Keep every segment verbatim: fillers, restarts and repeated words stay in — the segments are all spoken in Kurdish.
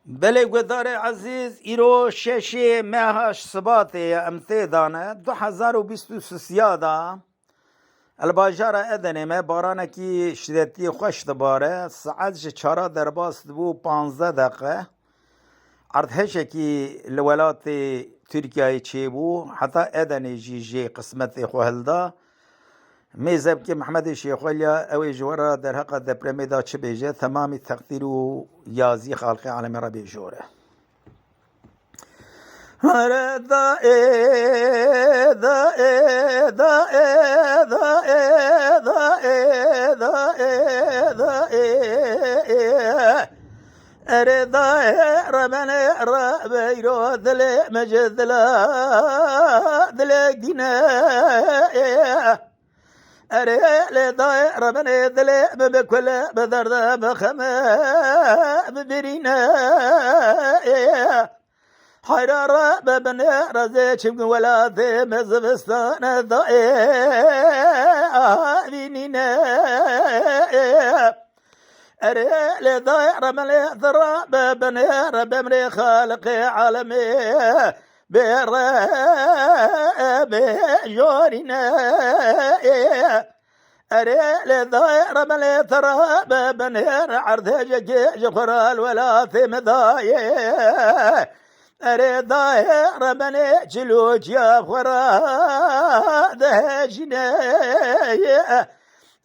Belê guhdarê ezîz, îro şeşê meha Sibatê ye, em tê dane du hezar û bîst û sisiya da. Li bajara Edenê me baranekî şidetî xweş dibare. Saet ji çara derbas dibû panzdeh deqe. Erdhejekî li welatê Tirkiyeyê çêbû. Heta Edenê jî jê qismetê xwe hilda. Mêzebkê Mehmedê Şêxwelya, ew ê ji we re derheqa depremê de çi bêje, temamî teqdîr û yazî xalqê alemê re bêjor e. Here da ê, da ê, da ê, da ê, da ê, da ê, da ê, da ê, ê. Erê da ê, remenê re beyro dilê me ji dila, dilê dîne ê. Erê lê dayê remenê dilê min bi kule, bi derde, bi xeme, bi birîne. Heyra re be binê rezê çimkin welatê me zivistane dayê avînîne. Erê lê dayê remelê dira be binê re bemrê xaliqê alemê. Bê re bê jorîne. Erê lê dayê remelê tira be binê re erdhejekê ji xwe re li welatê me dayê. Erê dayê remelê çilûkiya xwe re dihejîne.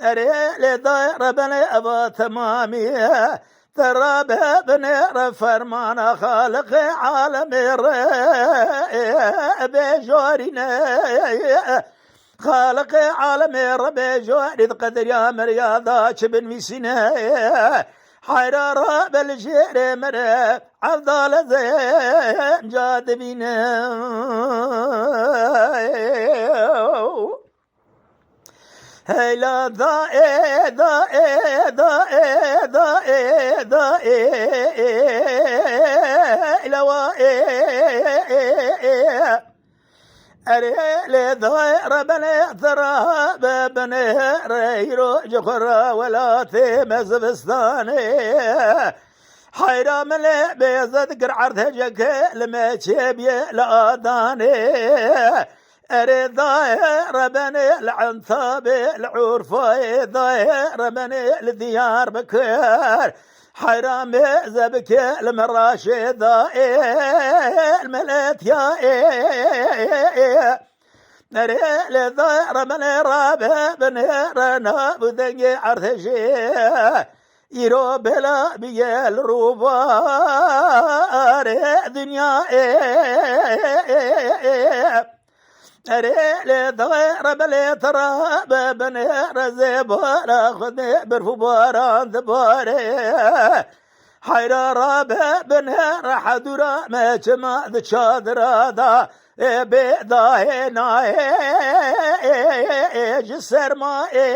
Erê lê dayê remelê eva temamî. Te re be binê re fermana Xaliqê alemê re bê jorîne. Xaliqê alemê re bê jorî di qederiya meriya da çi binivîsîne. Heyra re be li jêrê me re evdale zenca dibîne. Heyla da ê, da ê, da ê, da ê, da ê, ê, ê, ê, heyla wa ê, ê, ê, ê. Erê lê dayê rebenê tira be binê re îro ji xwe re welatê me zivistanê. Heyra min lê bêze dikir erdhejeke li me çêbiyê li Adanê. Erê dayê rebenê li Entabê, li Urfayê dayê rebenê li Diyarbekir. Heyra mêze bike li Meraşê dayê, li Meletiyayê. Erê lê dayê rebenê rabe binê re nav û dengê erdhejê. Îro bela bîye li rûbarê dinyayê. Erê lê dayê rebelê tira be binê re zêbara Xwedê berf û baran dibare. Heyra rabe binê re hedûra me çima di çadira da ê bê dahê nayê ji sermayê.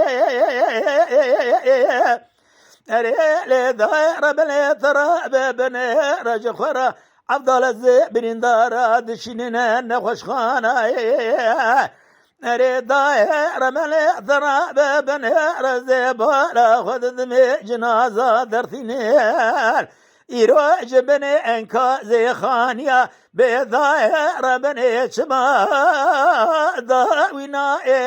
Erê lê dayê rebenê tira be binê re ji xwe re evdale zê birîndara dişînine nexweşxanayê. Erê dayê rebenê tira be binê re zêbara xwe didimê cinaza dertîne. Îro ji binê enkazê xaniya bê dayê rebenê çima dawî nayê.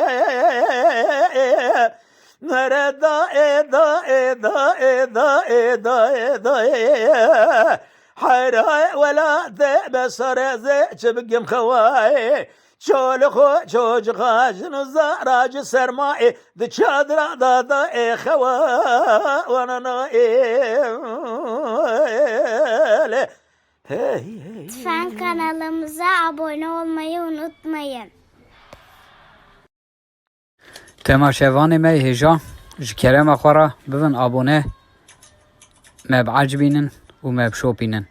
Nere da ê, da ê, da ê, da ê, da ê, da ê, da ê. Heyra welatê be sare zê çi bikim xewayê. Ço li xwe çocuxa jin û zara ji sermayê di çadira da da ê xewa wana na ê. Lê hey, hey. Lütfen kanalımıza abone olmayı unutmayın. Temaşevanê me yê hêja, ji kerema xwe re bibin abone, me biecibînin û me bişopînin.